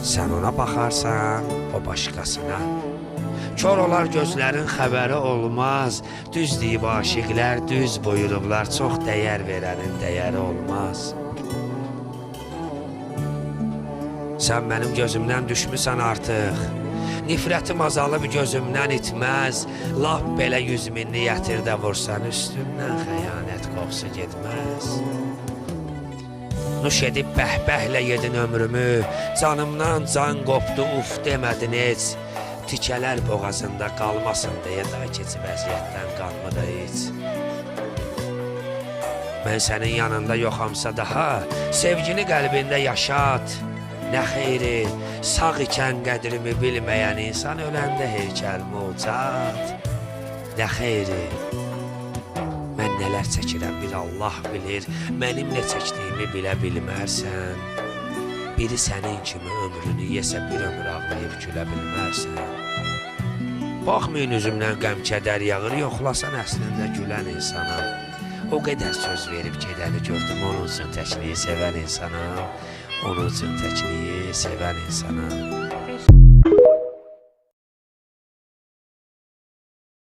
Sən ona baxarsan, o başqasına. Kor olar gözlərin xəbəri olmaz. Düz deyib aşiqlər, düz buyurublar, çox dəyər verənin dəyəri olmaz. Sən mənim gözümdən düşmüsən artıq. Nifrətim azalıb gözümdən itməz. Lap belə 100 minlik ətir də vursan, üstündən xəyanət qoxusu getməz. Nuş edib bəhbəhlə yedin ömrümü, canımdan can qopdu, uf demədin heç. Tikələr boğazında qalmasın deyə daha keçi vəziyyətdən qanmı da heç. Mən sənin yanında yoxamsa daha, sevgini qəlbində yaşat. Nə xeyri, sağ ikən qədrimi bilməyən insan öləndə heykəlimi ucat. Nə xeyri, mən nələr çəkirəm bir Allah bilir, mənim nə çəkdiyimi bilə bilmərsən. Biri sənin kimi ömrünü yesə bir ömür ağlayıb gülə bilmərsən. Baxmayın üzümdən qəm kədər yağır, yoxlasan əslində gülən insanam. O qədər söz verib gedəni gördüm, onun üçün təkliyi sevən insanam. Onun üçün təkliyi sevən insanam.